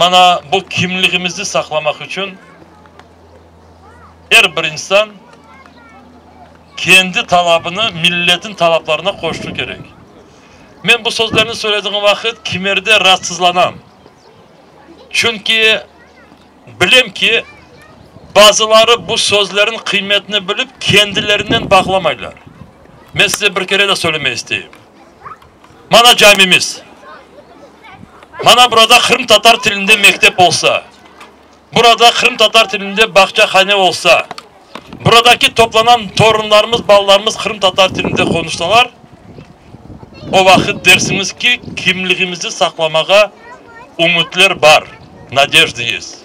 Mana bu kimligimizni saqlamaq içün er bir insan kendi talabını milletin talaplarına qoşuşı kerek. Men bu sözlerni söylediğim vaqıt kimerde raatsızlanam. Çünki bilem ki, bazıları bu sözlerin qıymetini bilip kendilerinen bağlamaylar. Men size bir kere de söylemege isteyim. Mana camimiz. Mana burada qırımtatar tilinde mektep olsa, burada qırımtatar tilinde bağçahane olsa, buradaki toplanan torunlarımız, balalarımız qırımtatar tilinde qonuşsalar, o vaqıt dersiñiz ki, kimligimizi saqlamağa ümütler bar, nadejda est.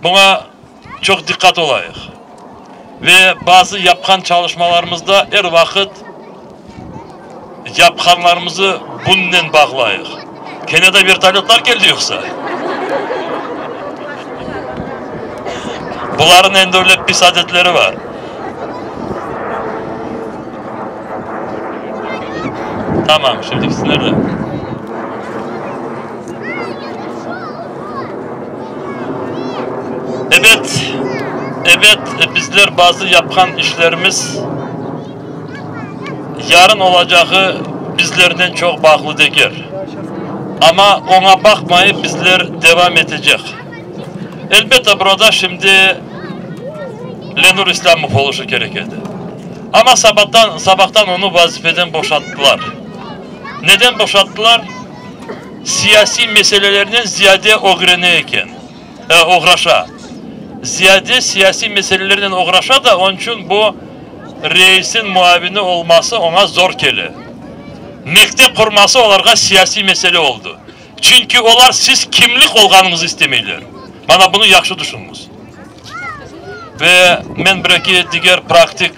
Buña çoq diqqat olayıq ve bazı yapqan çalışmalarımızda er vaqıt yapqanlarımızı bunnen bağlayıq. Kene de vertolötlar keldi yoqsa? Buların endi öyle pis adetleri bar. Tamam, şimdikisi nerede? Ebet, ebet, bizler bazı yapqan işlerimiz yarın olacağı bizlernen çoq bağlı degil. Amma oña baqmayıp bizler devam etecek. Elbette, burada şimdi Lenur İslâmov oluşı kerek edi. Amma sabahtan, sabahtan onı vazifeden boşattılar. Neden boşattılar? Siyasiy meselelernen ziyade ögrene eken, oğraşa. Ziyade siyasiy meselelernen oğraşa da, onıñ içün bu reisin muavini olması oña zor kele. Mektep qurması olarğa siyasiy mesele oldı. Çünki olar siz kimlik olğanıñızı istemeyler. Mana bunı yahşı tüşüñiz. Ve men bir-eki diger praktik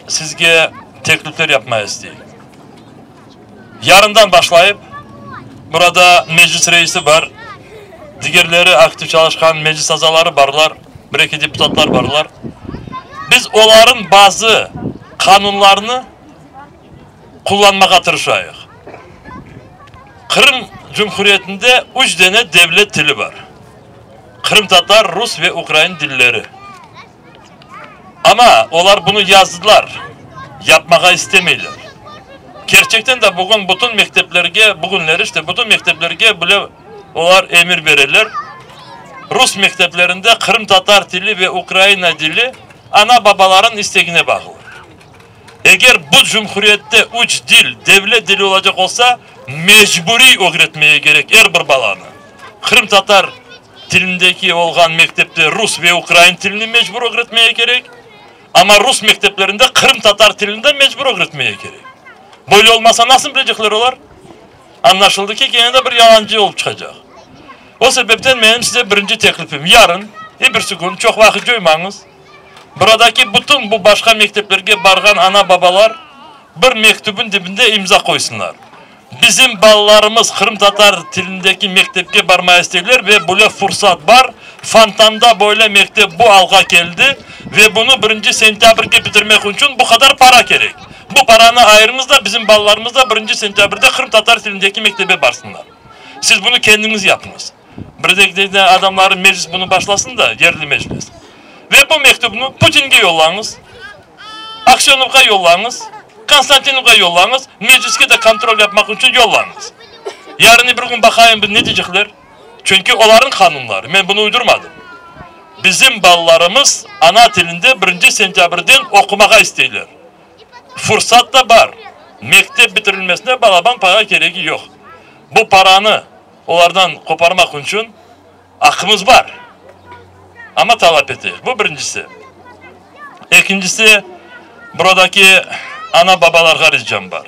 sizge teklifler yapmağa isteyim. Yarından başlayıp, burada Meclis reisi bar, digerleri aktiv çalışqan meclis azaları barlar, bir-eki deputatlar barlar. Biz oların bazı qanunlarını qullanmağa tırışayıq. Qırım Cumhuriyetinde üç dene devlet tili bar, qırımtatar, rus ve ukrain dilleri. Amma olar bunı yazdılar, yapmağa istemeyler. Kerçekten de bugün bütün mekteplerge, bugünleri işte bütün mekteplerge bile olar emir bereler, rus mekteplerinde qırımtatar tili ve ukraina dili ana-babaların istegine bağlı. Eger bu cumhuriyette üç dil devlet dili olacaq olsa, mecburiy ögretmege kerek er bir balanı. Qırımtatar tilindeki olğan mektepte rus ve ukrain tilini mecbur ögretmege kerek, amma rus mekteplerinde qırımtatar tilini de mecbur ögretmege kerek. Böyle olmasa nasıl bilecekler olar? Añlaşıldı ki, kene de bir yalancı olıp çıqacaq. O sebepten menim size birinci teklifim, yarın, ebirsi kün, çoq vaqıt coymañız, buradaki bütün bu başqa mekteplerge barğan ana-babalar bir mektübün dibinde imza qoysınlar. Bizim balalarımız qırımtatar tilindeki mektepke barmağa isteyler ve böyle fursat bar, Fontanda böyle mektep bu alğa keldi ve bunı birinci sentâbrge bitirmek içün bu qadar para kerek. Bu paranı ayırıñız da, bizim balalarımız da birinci sentâbrde qırımtatar tilindeki mektebe barsınlar. Siz bunı kendiñiz yapıñız. Bir de adamları meclis bunı başlasın da, yerli meclis. Ve bu mektüpni Putinge yollañız. Aksenovğa yollañız, Konstantinovğa yollañız, mecliske de kontrol yapmaq içün yollañız. Yarın bir kün baqayım bir ne deycekler. Çünki olarnıñ qanunları, men bunı uydurmadım. Bizim balalarımız ana tilinde birinci sentâbrden oqumağa isteyler. Fursat da bar. Mektep bitirilmesine balaban para keregi yoq. Bu paranı olardan qoparmaq içün Aqqımız bar, amma talap eteyik. Bu birincisi. Ekincisi, buradaki ana-babalarğa ricam bar.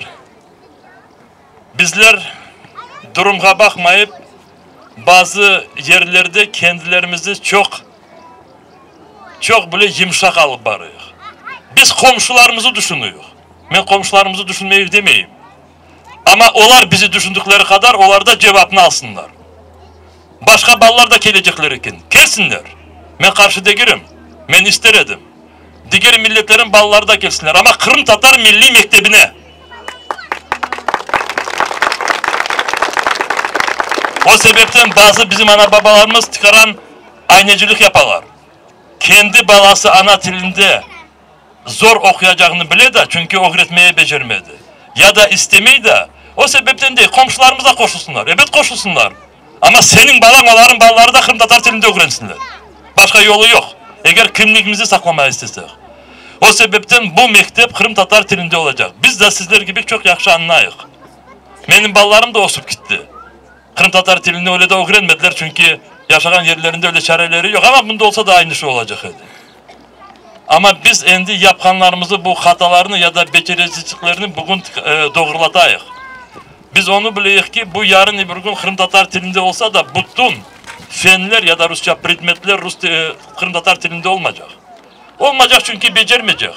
Bizler durumğa baqmayıp, bazı yerlerde kendilerimizi çoq, çoq bile yımşaq alıp barıyıq. Biz qomşularımızı düşünüyik. Men qomşularımızı düşünmeyik demeyim. Amma olar bizi düşündikleri qadar olar da cevapnı alsınlar. Başqa balalar da kelecekler eken, kelsinler! Men qarşı degirim, men ister edim, diger milletlerin balaları da kelsinler, amma qırımtatar milliy mektebine! O sebepten bazı bizim ana-babalarımız tikaran aynecilik yapalar. Kendi balası ana tilinde zor oquyacağını bile de, çünki ögretmeye becermedi, ya da istemey de, o sebepten dey, qomşularımız da qoşulsınlar. Ebet, qoşulsınlar. Amma seniñ balañ, olarnıñ balaları da qırımtatar tilinde ögrensinler. Başqa yolu yoq, eger kimligimizni saqlamağa istesek. O sebepten bu mektep qırımtatar tilinde olacaq. Biz de sizler kibi çoq yahşı añlayıq. Menim balalarım da ösüp kitti. Qırımtatar tilini öyle de ögrenmediler, çünki yaşağan yerlerinde öyle çareleri yoq. Amma bunda olsa da aynı şu olacaq edi. Amma biz endi yapqanlarımızı, bu hatalarnı ya da beceresizliklerni bugün doğrulatayıq. Biz onı bileyik ki, bu yarın öbür kün qırımtatar tilinde olsa da, bütün fenler ya da rusça predmetler rus qırımtatar tilinde olmaycaq. Olmaycaq, çünki becermeycek.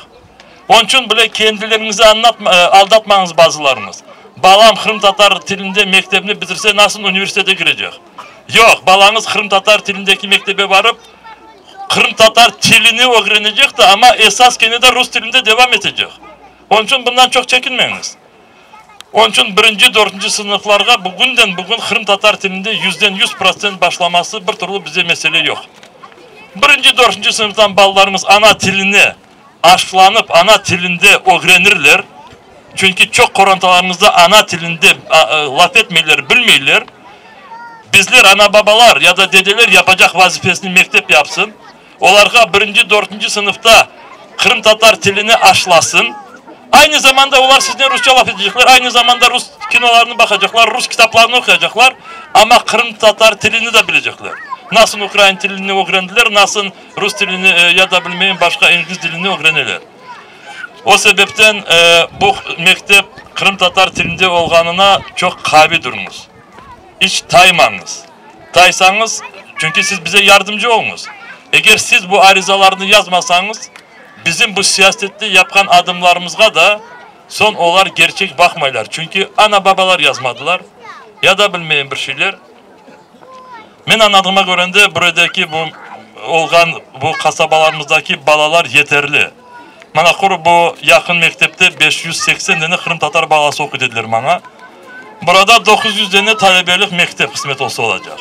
Onıñ içün bile kendileriñizi aldatmañız bazılarıñız. Balam qırımtatar tilinde mektebni bitirse, nasıl universitete kirecek? Yoq, balañız qırımtatar tilindeki mektebe barıp, qırımtatar tilini ögrenecek de, amma esas kene de rus tilinde devam etecek. Onıñ içün bundan çoq çekinmeñiz. Onıñ içün birinci, dörtünci sınıflarğa bugünden bugün qırımtatar tilinde yüzden 100% başlaması bir türlü bize mesele yoq. Birinci, dörtünci sınıftan balalarımız ana tiline aşlanıp, ana tilinde ögrenirler. Çünki çoq qorantalarımızda ana tilinde laf etmeyler, bilmeyler. Bizler, ana-babalar ya da dedeler yapacaq vazifesini mektep yapsın. Olarğa birinci, dörtünci sınıfta qırımtatar tilini aşlasın. Aynı zamanda olar siznen rusça laf etecekler, aynı zamanda rus kinolarını baqacaqlar, rus kitaplarını oquyacaqlar, amma qırımtatar tilini de bilecekler. Nasıl ukrain tilini ögrendiler, nasıl rus tilini ya da bilmeyim başqa ingliz tilini ögreneler. O sebepten bu mektep qırımtatar tilinde olğanına çoq qavi durıñız. İç taymañız. Taysañız, çünki siz bize yardımcı oluñız. Eger siz bu arizalarnı yazmasañız, bizim bu siyasette yapqan adımlarımızğa da soñ olar gerçek baqmaylar. Çünki ana-babalar yazmadılar, ya da bilmeyim bir şeyler. Men añladığıma körende, buradaki bu olğan bu qasabalarımızdaki balalar yeterli. Mana quru bu yaqın mektepte 580 dane qırımtatar balası oquy dediler maña. Burada 900 dane talebelik mektep qısmet olsa olacaq.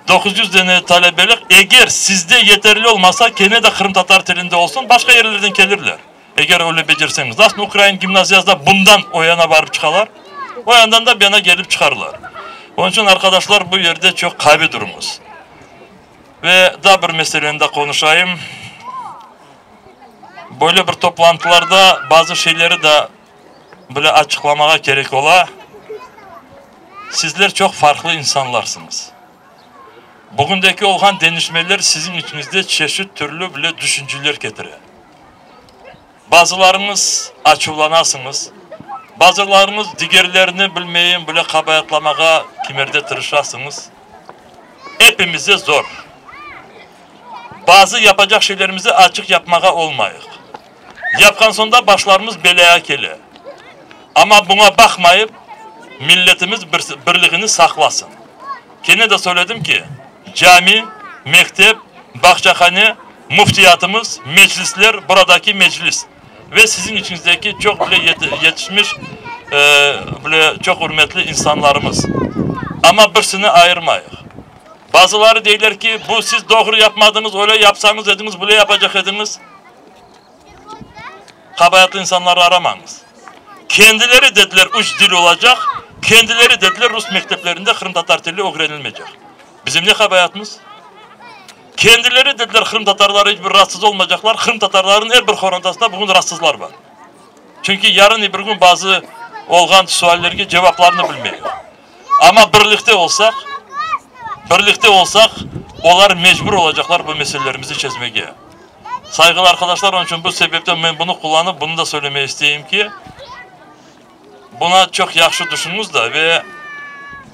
900 dane talebelik, eger sizde yeterli olmasa, kene de qırımtatar tilinde olsun, başqa yerlerden kelirler. Eger öyle becerseñiz. Nasıl ukrain gimnaziyasında bundan o yana barıp çıqalar, o yandan da bu yana kelip çıqarlar. Onıñ içün, arqadaşlar, bu yerde çoq qavi duruñız. Ve daa bir meseleni de qonuşayım. Böyle bir toplantılarda bazı şeyleri de bile açıqlamağa kerek ola. Sizler çoq farqlı insanlarsıñız. Bugündeki olğan deñişmeler siziñ içiñizde çeşit türlü bile düşünceler ketire. Bazılarıñız açuvlanasıñız, bazılarıñız digerlerini bilmeyim bile qabaatlamağa kimerde tırışasıñız. Epimize zor. Bazı yapacaq şeylerimizi açıq yapmağa olmayıq. Yapqan soñda başlarımız belâya kele. Amma buña baqmayıp, milletimiz birligini saqlasın. Kene de söyledim ki, cami, mektep, bağçahane, müftiyatımız, meclisler, buradaki meclis ve siziñ içiñizdeki çoq bile yetişmiş, bile çoq ürmetli insanlarımız. Amma birsini ayırmayıq. Bazıları deyler ki, bu siz doğru yapmadıñız, öyle yapsañız ediñiz, böyle yapacaq ediñiz. Qabaatlı insanlarnı aramañız. Kendileri dediler üç dil olacaq, kendileri dediler rus mekteplerinde qırımtatar tili ögrenilmeycek. Bizim ne qabaatımız? Kendileri dediler qırımtatarlar iç bir ratsız olmaycaqlar, qırımtatarlarnıñ er bir qorantasında bugün ratsızlar bar. Çünki yarın bir kün bazı olğan suallerge cevaplarnı bilmeyler. Amma birlikte olsaq, birlikte olsaq, olar mecbur olacaqlar bu meselelerimizni çezmege. Sayğılı arqadaşlar, onıñ içün bu sebepten men bunı qullanıp, bunı da söylemege isteyim ki, buna çoq yahşı düşünüñiz da ve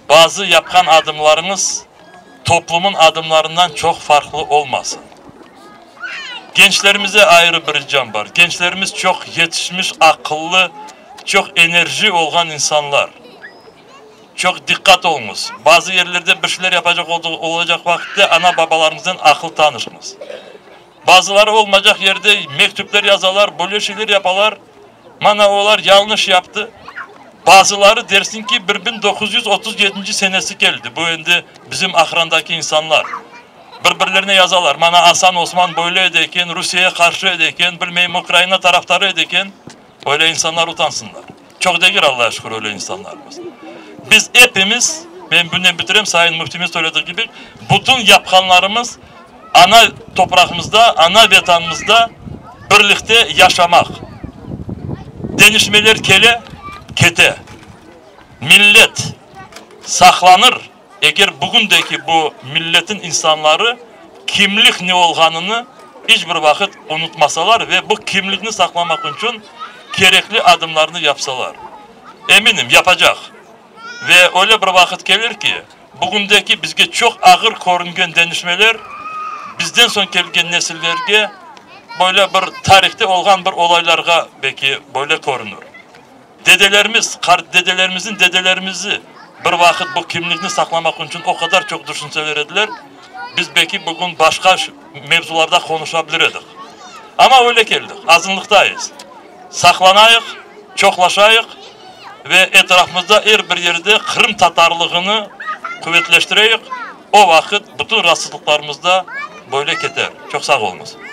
bazı yapqan adımlarıñız toplumın adımlarından çoq farqlı olmasın. Gençlerimize ayrı bir ricam bar. Gençlerimiz çoq yetişmiş, aqıllı, çoq enerji olğan insanlar. Çoq diqqat oluñız. Bazı yerlerde bir şeyler yapacaq olacaq vaqıtte ana-babalarıñıznen aqıl tanışıñız. Bazıları olmaycaq yerde mektüpler yazalar, böyle şeyler yapalar. Mana olar yañlış yaptı. Bazıları dersiñ ki, 1937 yedinci senesi keldi, bu endi bizim aqrandaki insanlar. Bir-birlerine yazalar, mana Asan Osman böyle edi eken, Rusiyeye qarşı edi eken, bilmeyim, Ukraina tarafdarı edi eken. Öyle insanlar utansınlar. Çoq degil, Allağa şükür, öyle insanlarımız. Biz epimiz, men bunen bitirem, sayın müftimiz söylediği kibi, bütün yapqanlarımız ana toprağımızda, ana Vetanımızda birlikte yaşamaq. Deñişmeler kele, kete. Millet saqlanır, eger bugündeki bu milletin insanları kimlik ne olğanını iç bir vaqıt unutmasalar ve bu kimlikni saqlamaq içün kerekli adımlarnı yapsalar. Eminim, yapacaq. Ve öyle bir vaqıt kelir ki, bugündeki bizge çoq ağır körüngen deñişmeler bizden soñ kelgen nesillerge böyle bir tarihte olğan bir olaylarğa belki böyle körünir. Dedelerimiz, qartdedelerimizniñ dedelerimizi bir vaqıt bu kimlikni saqlamaq içün o qadar çoq tüşünseler ediler, biz belki bugün başqa mevzularda qonuşa bilir edik. Amma öyle keldik, azınlıqtayız. Saqlanayıq, çoqlaşayıq ve etrafımızda er bir yerde qırımtatarlığını quvetleştireyik, o vaqıt bütün ratsızlıqlarımız da böyle keter. Çoq sağ oluñız.